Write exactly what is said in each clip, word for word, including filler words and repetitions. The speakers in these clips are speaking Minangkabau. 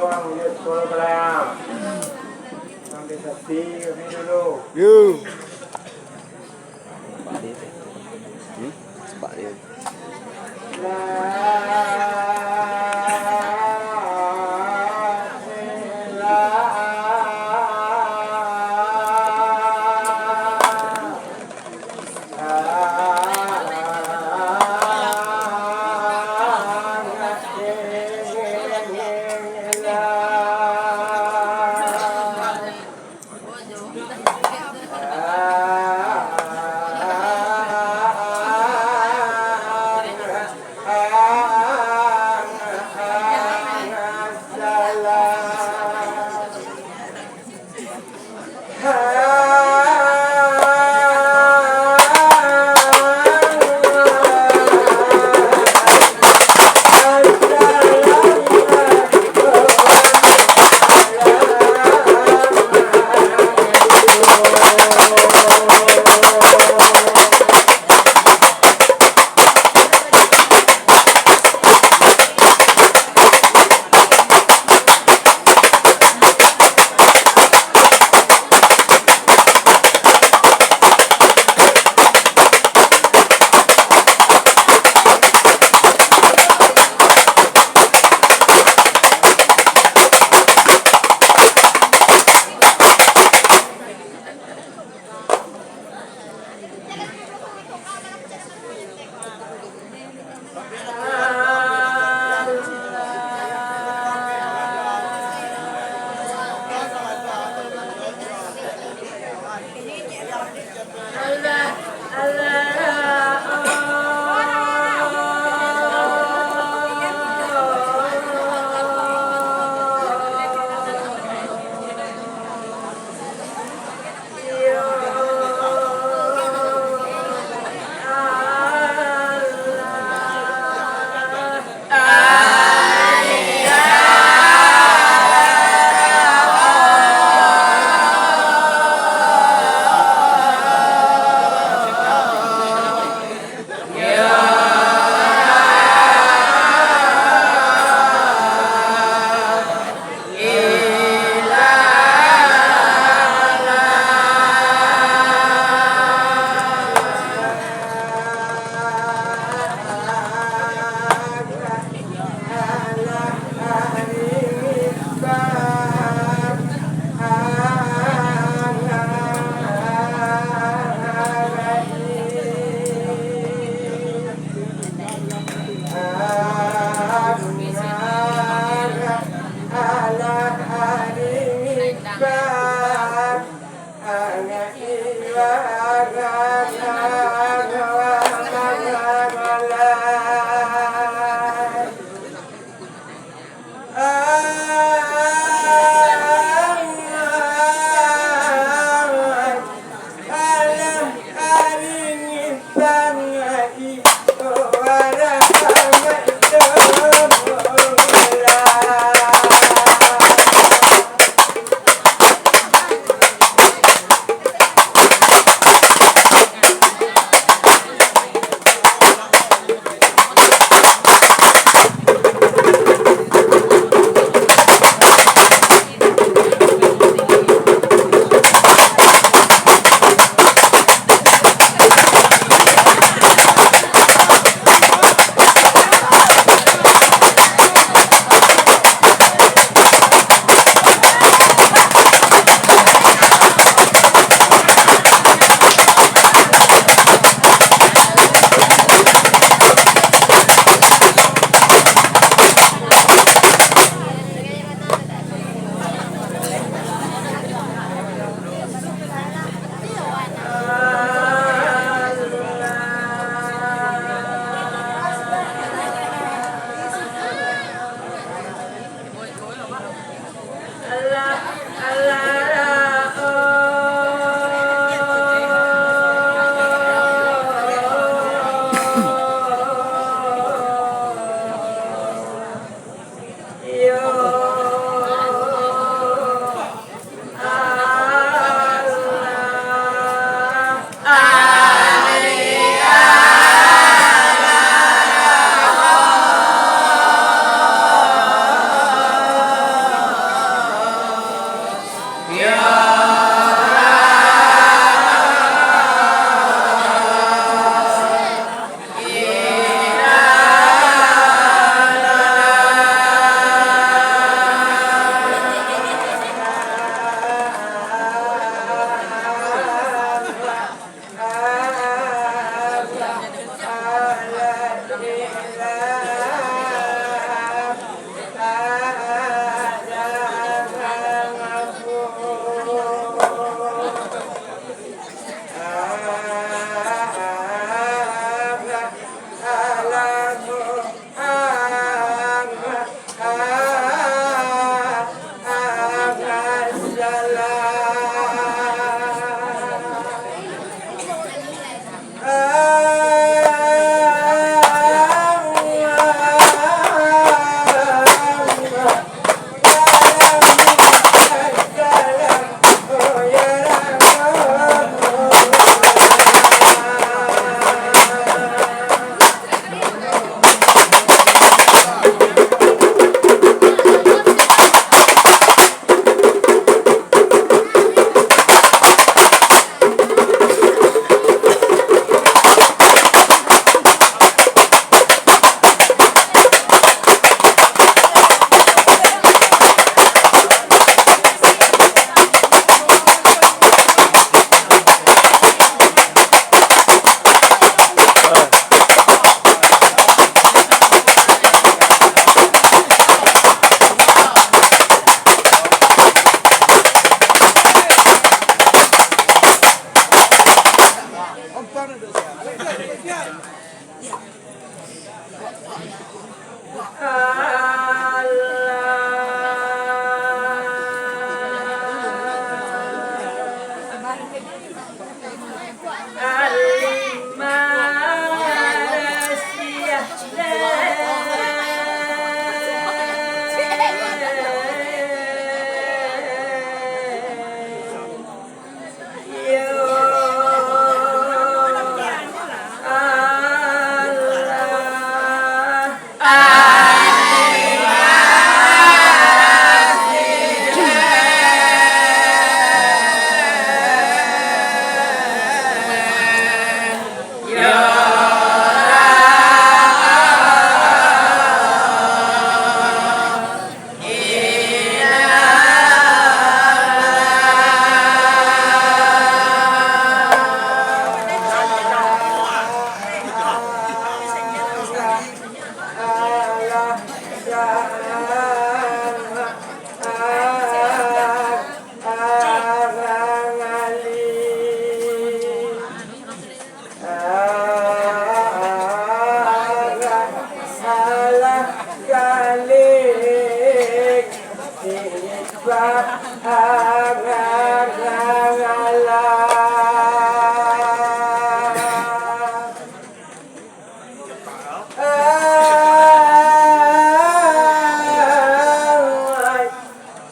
Bang, yo, sepuluh belas. Ambil saksi kami dulu. Yo. Sebab dia tu. Hmm? Sebab dia.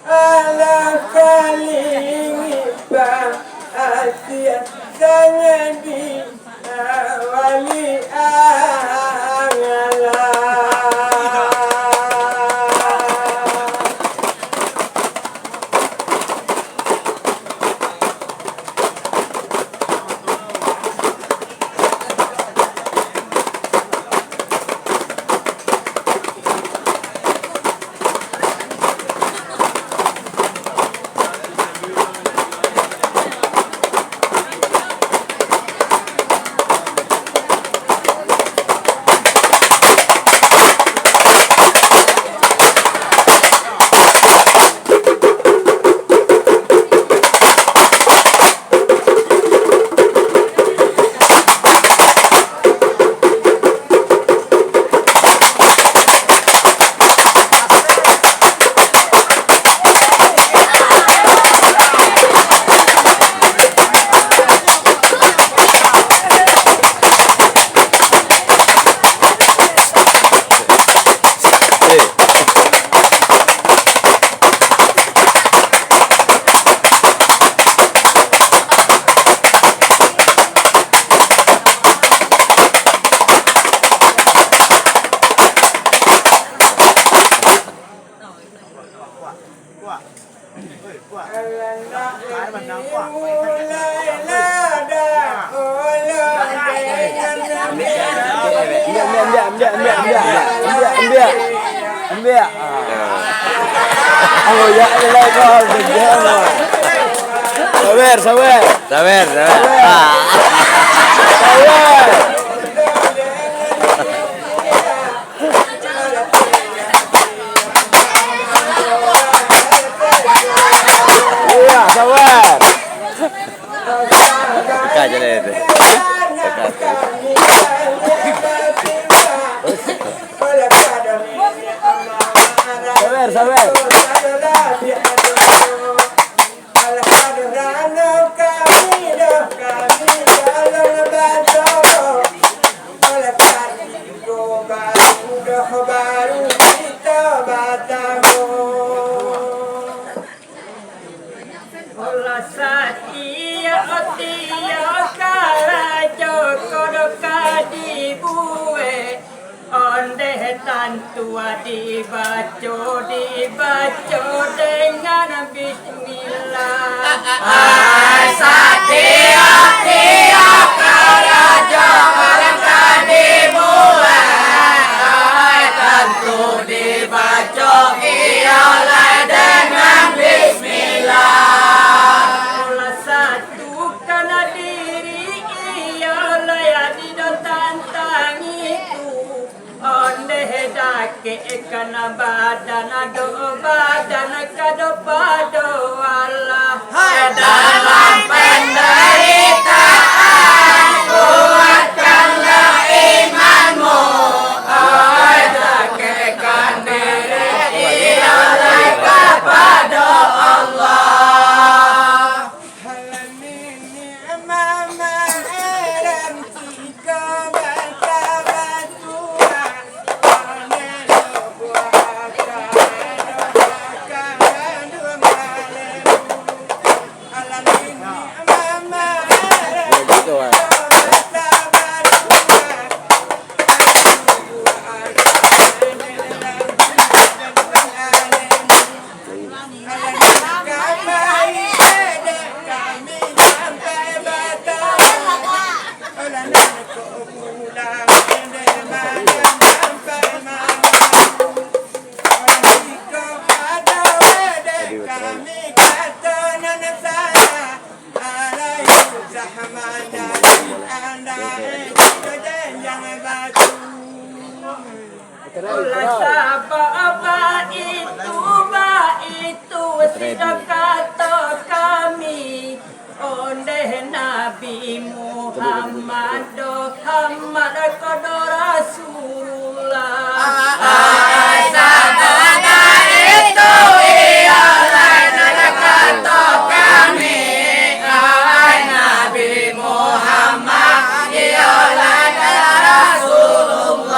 Alah kalingi bang, asia sangat di awali angala. Ambiak, ambiak, ambiak, ambiak, ambiak. Ambiak, ambiak, ambiak, ambiak. Ambiak, ambiak. Ambiak. Ah. Oh, ya Allah, kau ambiak, Allah. Sabar, sabar. Sabar, sabar. Ah. Sabar. Iya, sabar. Buka je lah itu. Buka, buka. Sabar, sabar. Olah satiok-tiok karajo ko do ka dibuek, ondeh tantu dibaco, dibaco dengan bismillah. Ai, satiok-tiok karajo ko do ka dibuek, ai, tantu dibaco, iyo lai dengan bismillah. Olah satukan diri, iyo lai ado tantang itu. Ondeh dakekkan badan, ado badan ka do pado Allah. Hai, dalam penderitaan, kuatkan Lah sabab baitu, baitu, sudah kato kami, ondeh Nabi Muhammad, Muhammad ko do Rasulullah. Ai sabab baitu, iyo lai nan kato kami, ai Nabi Muhammad, iyo lai Rasulullah.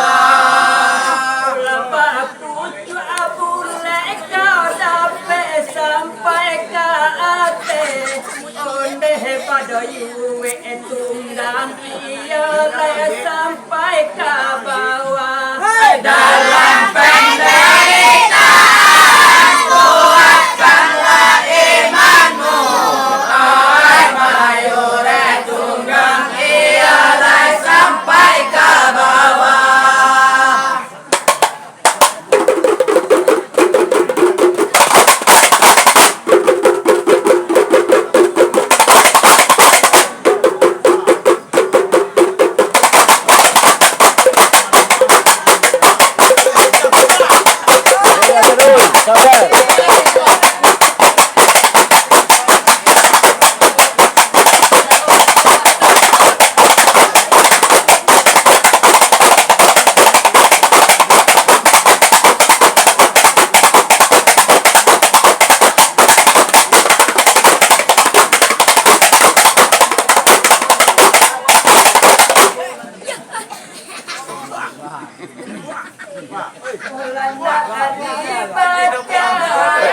Lah bapucuak bulek kau dapek sampai ka ateh, ondeh pado iwek tunggang, iyo lai sampai ka bawah. Dalam panderitaan, kuatkanlah imanmu, ai bayurai tunggang, iyo lai sampai ka bawah.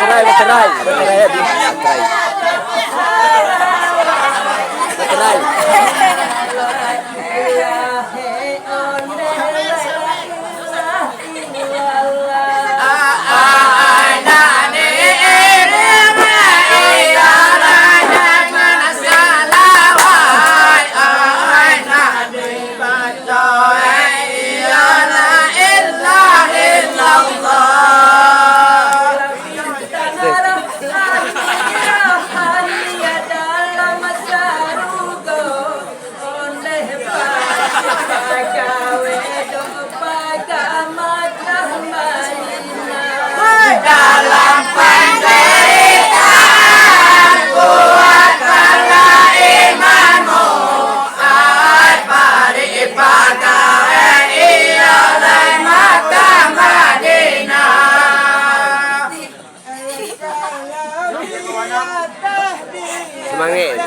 Bercerai, bercerai, bercerai, ya, Bi. Bercerai. Bercerai. Dalam panderitaan, kuatkanlah imanmu, ai pari pagawe, iyo lai Makkah Madinah. Semangat.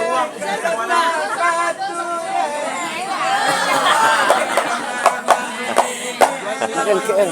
Keren, keren.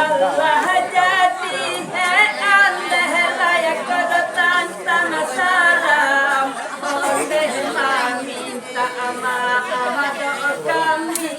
Allah jadi, hei, andeh layak kodo tantang salam. Ondeh mamintak maaf doh kami.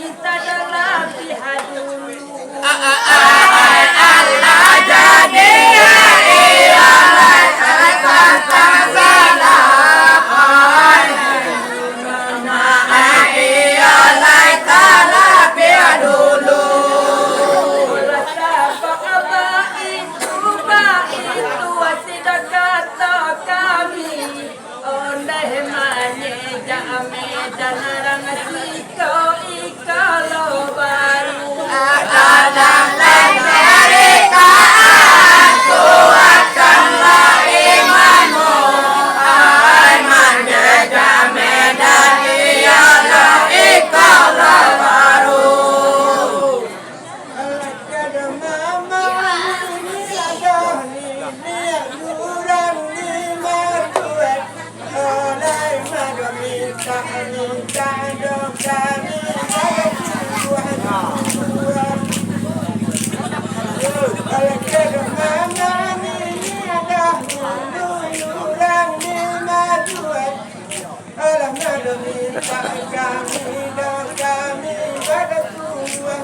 Kami, kami, kami, kada tua-tua.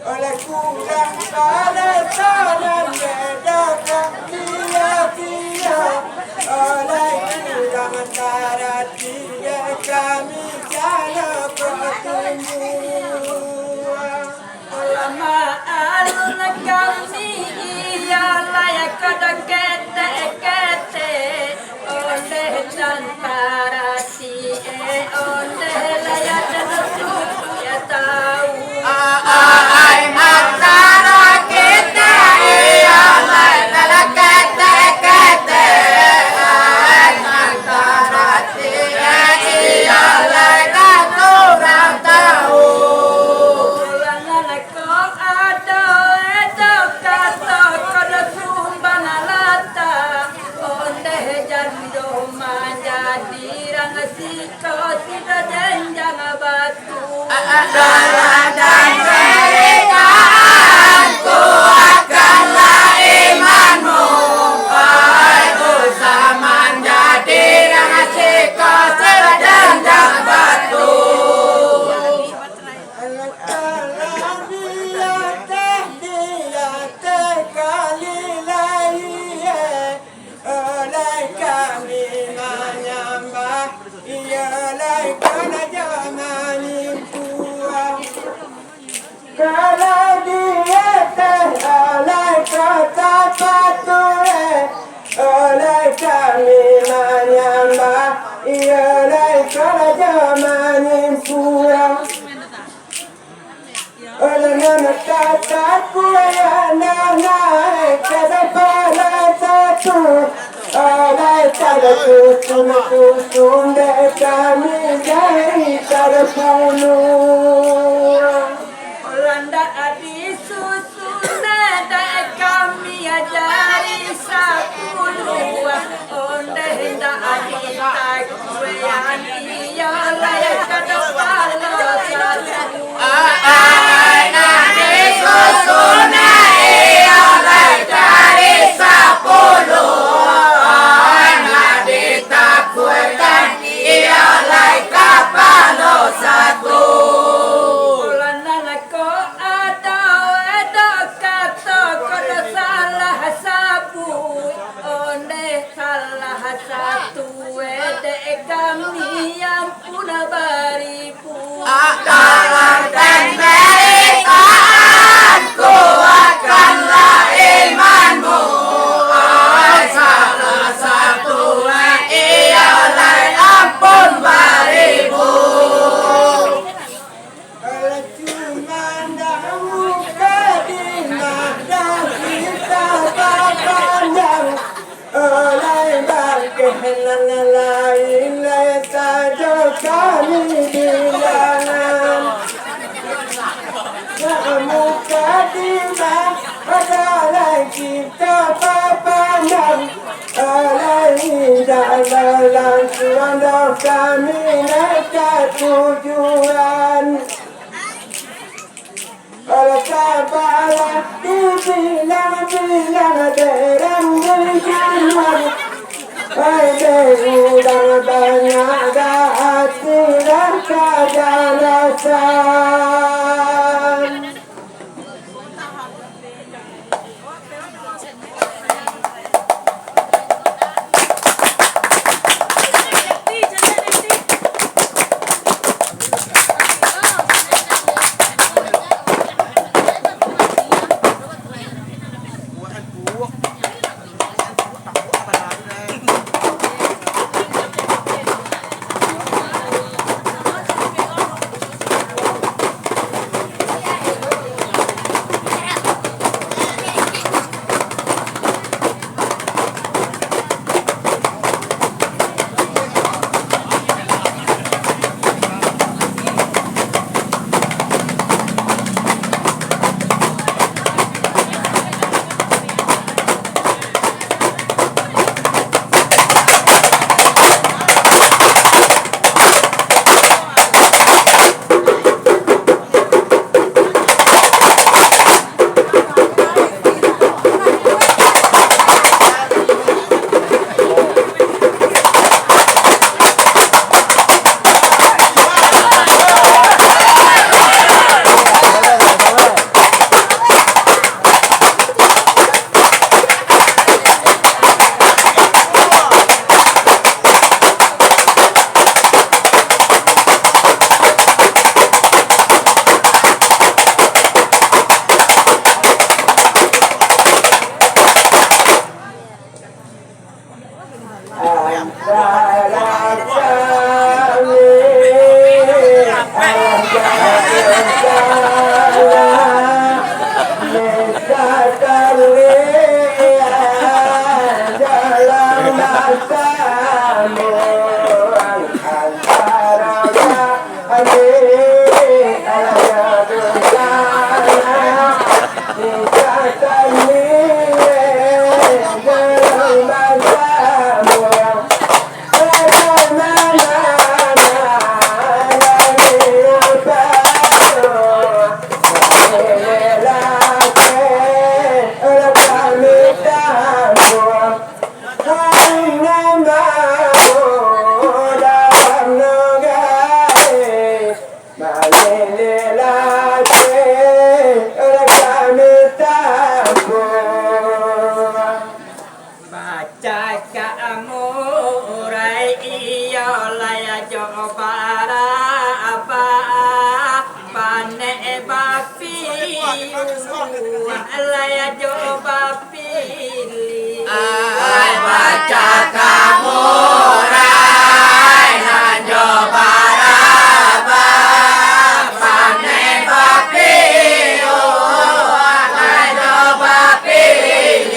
Oleh kurang palesanan, beda kami sia-sia. Oleh kurang tarati, kami salah batumbuah. Ulama alun kami, iyo lah, iyo kada ketek-ketek. Ondeh tantara si, eh, ondeh lah, iyo tentu, iyo tahu. Ai, antara kita, iyo lah, kada ketek-ketek. Ai, antara si, eh, iyo lah, kada urang tahu. Ulangan Ko ado edo kato, ko do sumbang lata, ondeh jando manjadi rang siko, sudah janjang batu. Dalam dan mereka, kuatkanlah imanmu, ai, bisa manjadi rang siko, sudah janjang batu. Anak-anak di ateh, di ateh kali lai, eh. Oleh kami manyambah, iyo lai karajo manyimpuah. Kalau di ateh, oleh kota Patueh, oleh kami manyambah, iyo lai karajo manyimpuah. Oleh nan kata kuya nan naik ka kapalo satu, oleh kada susun-susun dek kami jari tarpuluah. Landak disusun dek kami jari sapuluah. Ondeh indak adi takuian, iyo lai ka kapalo satu. Ai, nan disusun, iyo lai ka di sapuluah, nan ditakuikan, iyo lai kapalo satu. Bulan nan ko ado, ado kato ko do salah sabuik. Ondeh salah satu, dek kami ampun baribu. Dalam penderitaan kuatkanlah imanmu. Ai, salah satu, iyo lai ampun baribu. Cuman daun ka dimakan kita bapanjang, lai bakeh nan lain lai sajo kami bilangan. Nak muka dima, ado lai kita bapanjang, lai indak lalang suando kami naik ka tujuan. Alah sabalah dibilang-bilang derang di luar. Hai, dek urang banyak dah hati dah kajalasan. Bara abah panek bapiu, lai jo bapilih. Ai bacakak murai nan jo bara abah panek bapiu, lai jo bapilih.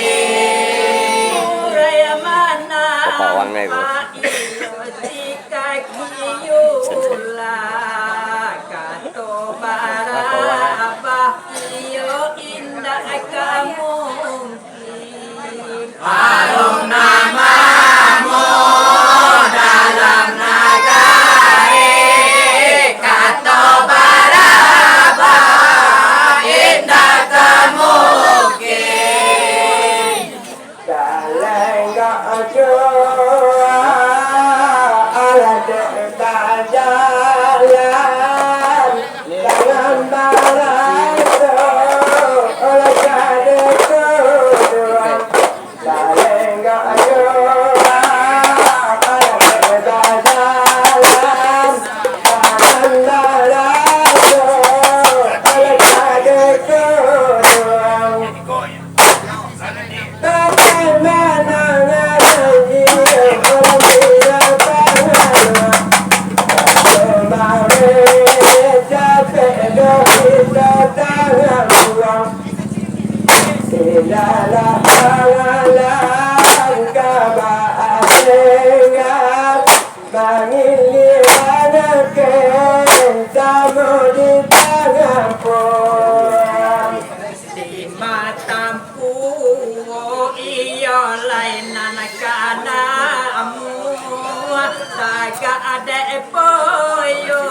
Murai mana? Bapak Wan Mego. Kato bara abah iyo indak ka mungkin. Harum namamu dalam nagari, kato bara abah indak ka mungkin. Talenggak jua alah dek bajalan, jangan baraso oleh ka dituduah. Talenggak jua alah dek bajalan, jangan baraso oleh ka dituduah. Mangiliang ken samo di tangah puang. Di matampu, iyo lai nan kanamu, tagak dek poyo,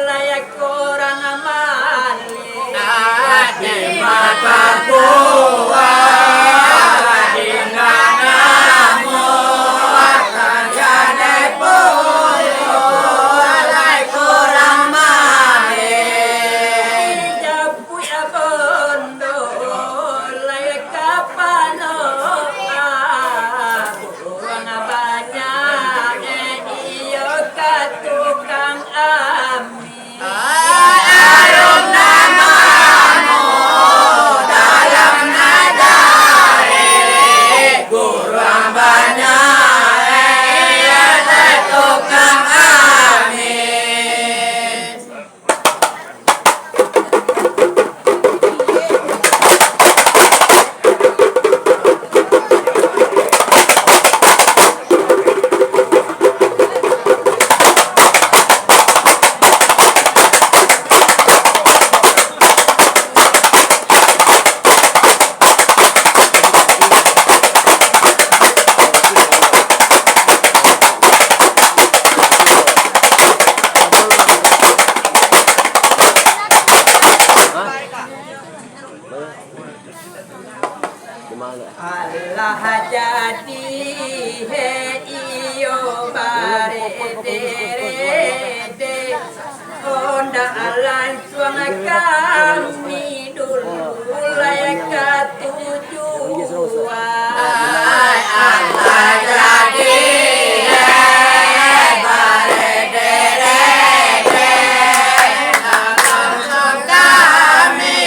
lai kurang maleh. Di matampu, di nanamu, tagak dek poyo, lai kurang maleh. Japuik bondo lai ka panoa, urang banyak, eh, iyo ka tukang amin. Harum namamu dalam nagari, urang banyak, eh, iyo ka tukang amin. Alah jadi, hei, iyo barede-rede, ondak lansuang kami dulu lai ka tujuan. Alah jadi, hei barede-rede, kami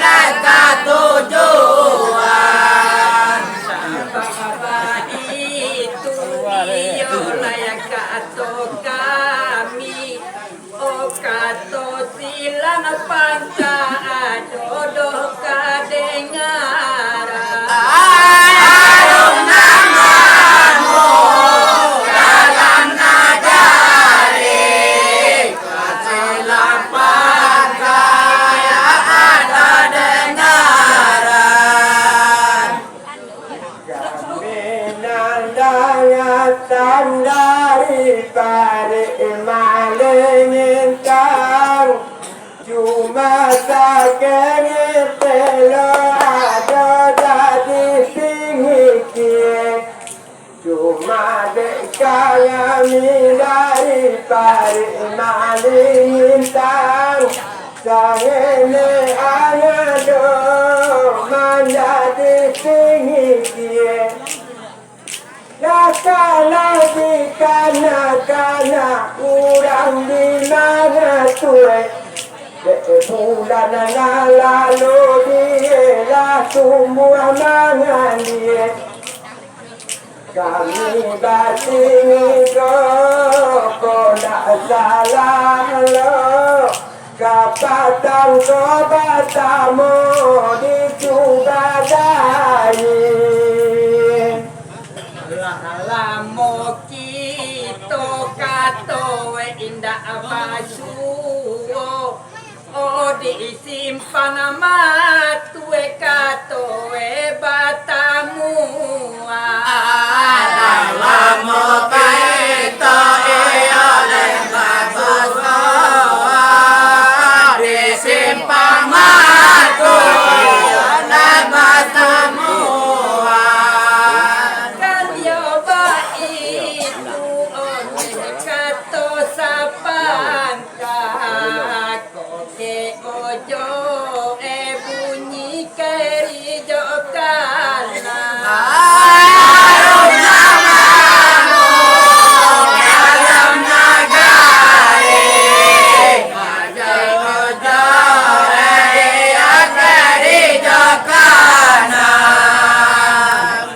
nan ka tujuan. Sabab itu iyo lai kato kami, oh kato silang pangka, jodoh kadengaran. Harum namamu dalam nagari, jaminan dangatan dari parik malingintang. Cuma sakengek telo ado dari singikie. Cuma dek kami dari parik malintang, sangene angado manjadi singikie. Dakalah dikana-kana urang di mangatuai. Dek bulan nan lalu dialah tumbuah mangalie. Kami batinggi ko, ko ndak salah lo. Kapatang ko batamu di Cubadai. Lah lamo kito kato indak basuo, oh, di simpang matue kato batamu. Alah lamo kito iyo lai basuo, di simpang matue iyo lai batamu. Kan yo baitu, oneh kato sapangka, koke ojo e bunyi keri jo kana.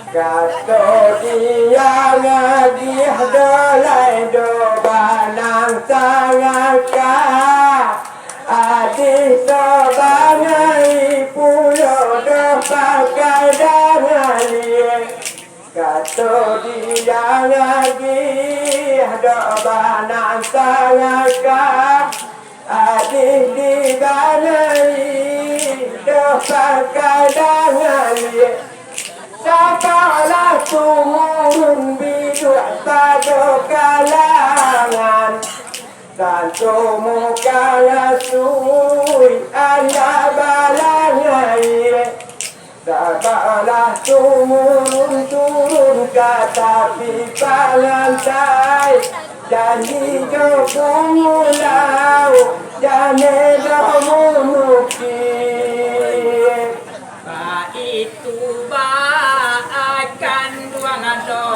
Kato diang agiah do lai do banang sangaka, adih do bangai pulo do pakai dangalie. Kato diang agiah do banang sangaka, adih dibanai do pakai dangalie. Sabalah tumurun biduak pado kalangan, tantu mukangasuik anda balangai. Sabalah tumurun turun ka tapi pangantai, janji jo pumulau, jane jo munukik. Baitu baa kanduang do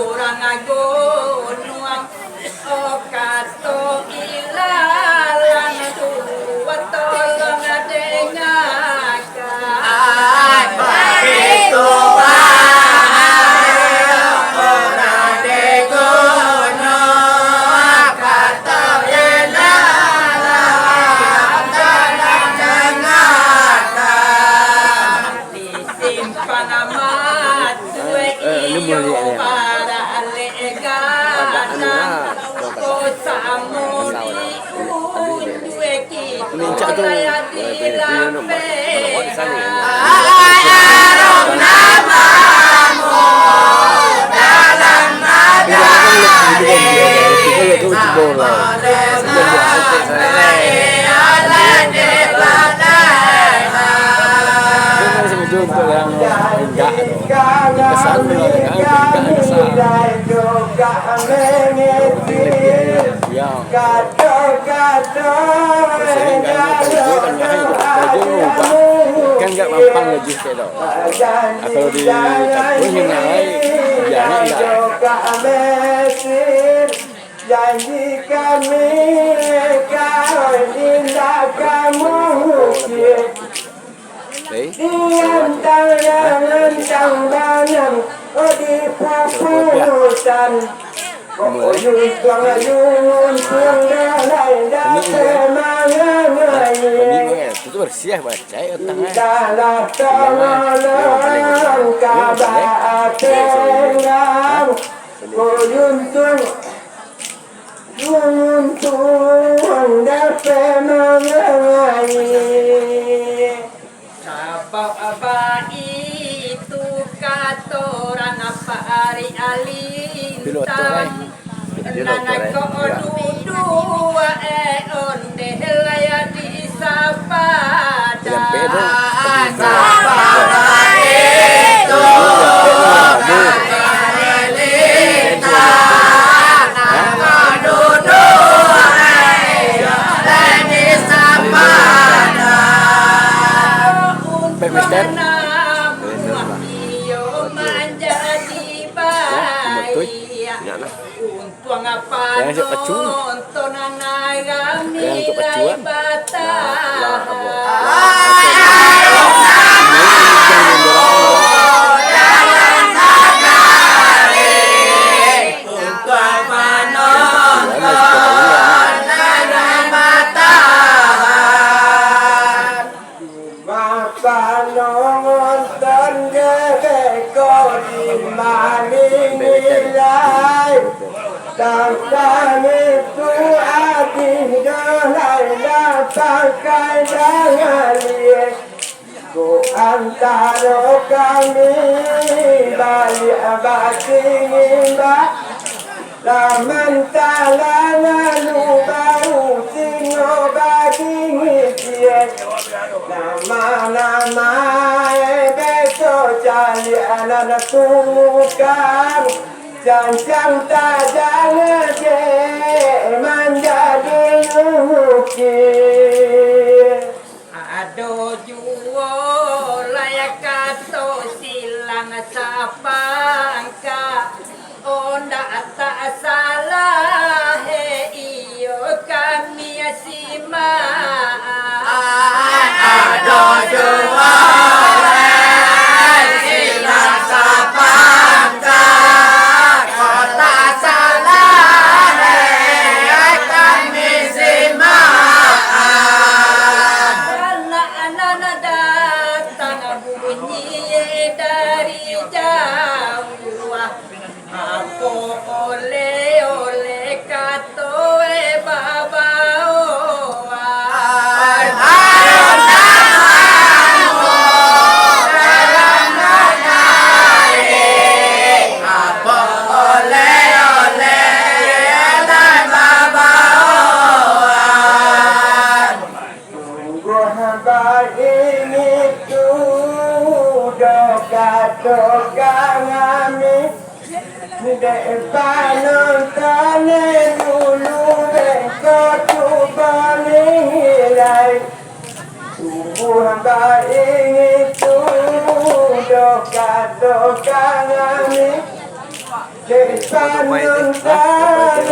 urang gunuang. Oh, kato ilalang tu, tolong dengakan. Ai, baitu baa urang di gunung, kato ilalang tolong dengakan. Di simpang matue iyo baralek gadang, ko samo di unjuak kito lai dilapehkan. Ai, arom namamu dalam nadai. Itu untuk yang enggak tu. Kesan tu lah, kan? Enggak kesan. Ya. Maksudnya enggak nak kerja, kan enggak nak kerja, ubah. Kan enggak mampang gaji sikit tu. Nah, kalau di kampung ni, nah, ai, biar ni enggak. Janji kami kau indak ka mungkin. Di antang yang antang banang, oh, di pupusan. Kok yuntuang, yuntuang, lalai dapek mangangai. Itu bersih, bacai otak, eh. Mintalah tolong ka baa tenggang. Kok yuntuang, yuntuang dapek mangangai. Sabab baitu kato urang pari alintang, nan ko duduak e ondeh lai di sapadan. Sabab baitu kato urang pari alintang, nan ko duduak e ondeh lai di sapadan. Untuak namuah iyo manjadi batu. Ajak pacu. Yang ajak pacu, kan? Lah, lah, apa? Makan nonton dewek ko di maning nilai. Tantang itu adih do lai lah pakai dangan liek. Ko antaro kami baliak batingin ba. Lah mantalan lalu baru singo bagigi ciek. Nama-nama e beso caliak nan tungukang, cancang tajang je manjadi lukis. Ado juo lai kato silang sapangka, oh, ndak tasalah, he, iyo kami simak. Ado juo lai silang sapangka, oh, ndak tasalah, he, kami simak. Anak-anak datang bunyi dari jauah. Apo oleh-oleh kato e babaoan. Apo oleh-oleh nan babaoan. Sungguah baini tu doh kato kami, dek panonton dulu beko cubo nilai. Sungguah baini tu doh kato kami, dek panonton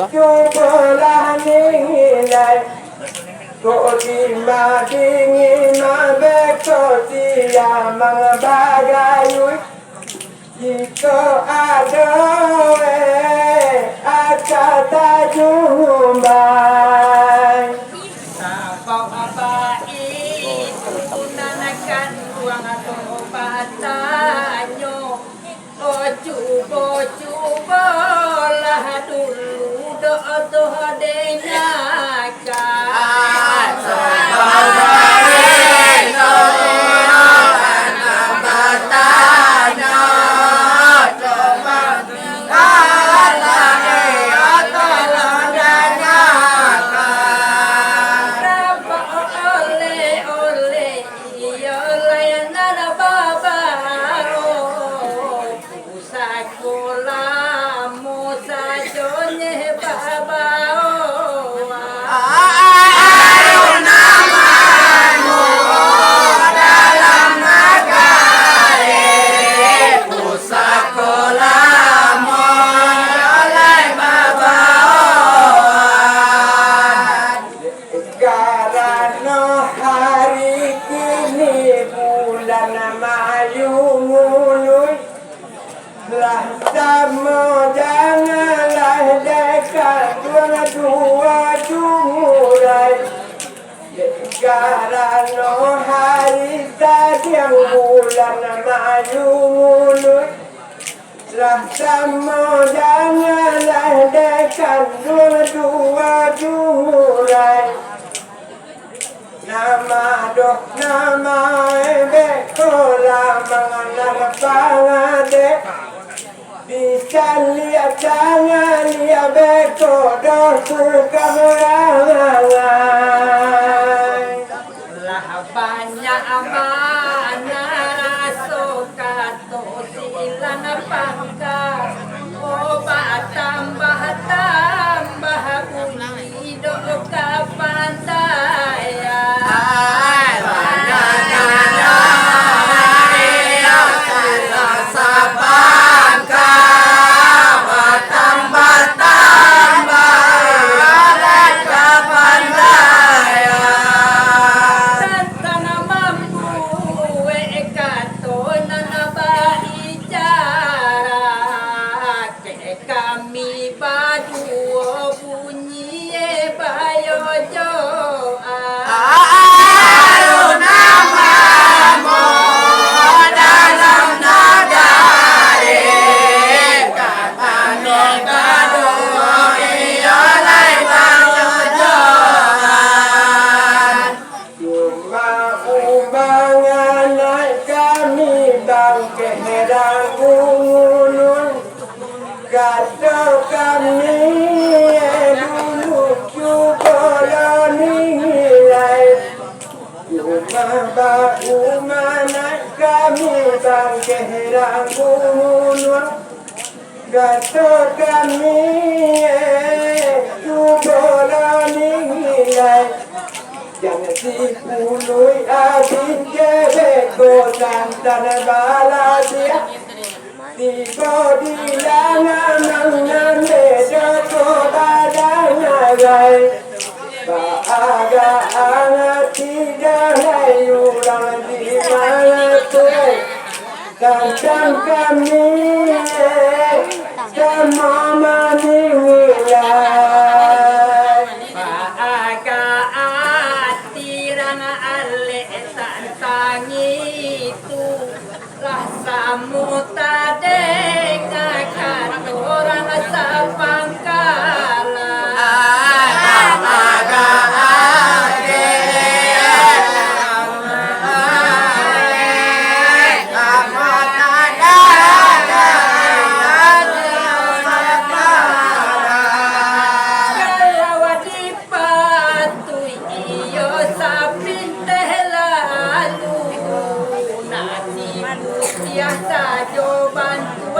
cubolah nilai. Kok di madingin mabeko siamang bagayuik, jikok ado e aka tajumbai. Sabab baitu nan kanduang tu batanyo. Oh, cubo, cubolah dulu, doh, doh, dengakan. Oleh-oleh, iyo, layanan babaru. Sakolah mo sajo nyeh babaoa. Ayo namamu dalam nagari, sakolah mo lai babaoa. Karano hari kini bulan Mayu mului, lah samo janganlah dekat duo-duo jumurai. Karano hari sadiang bulan Mayu mului, lah samo janganlah dekat duo-duo jumurai. Nama doh nama e beko lah manganar pangadek. Bisa liak jangan liak beko doh tukang rangai. Lah banyak bana raso kato silang pangka, oh, batambah-tambah bunyi. Idup kapandaian. Sabangka batambah-tambah. Kato kami, eh, cubolah ningilai. Jan sipuluih abih kebek ko santan balabiah. Tibo di langah mangambek doko badangarai. Baagak angati dahai urang di mangatuai. Tantang kami, eh, samo maningilai. Baagak ati rang alek tantang itu. Lah samo tadengakan urang sapangkalan. Kalau dipatuik iyo sapinteh lalu, nasi putiah sajo bantu.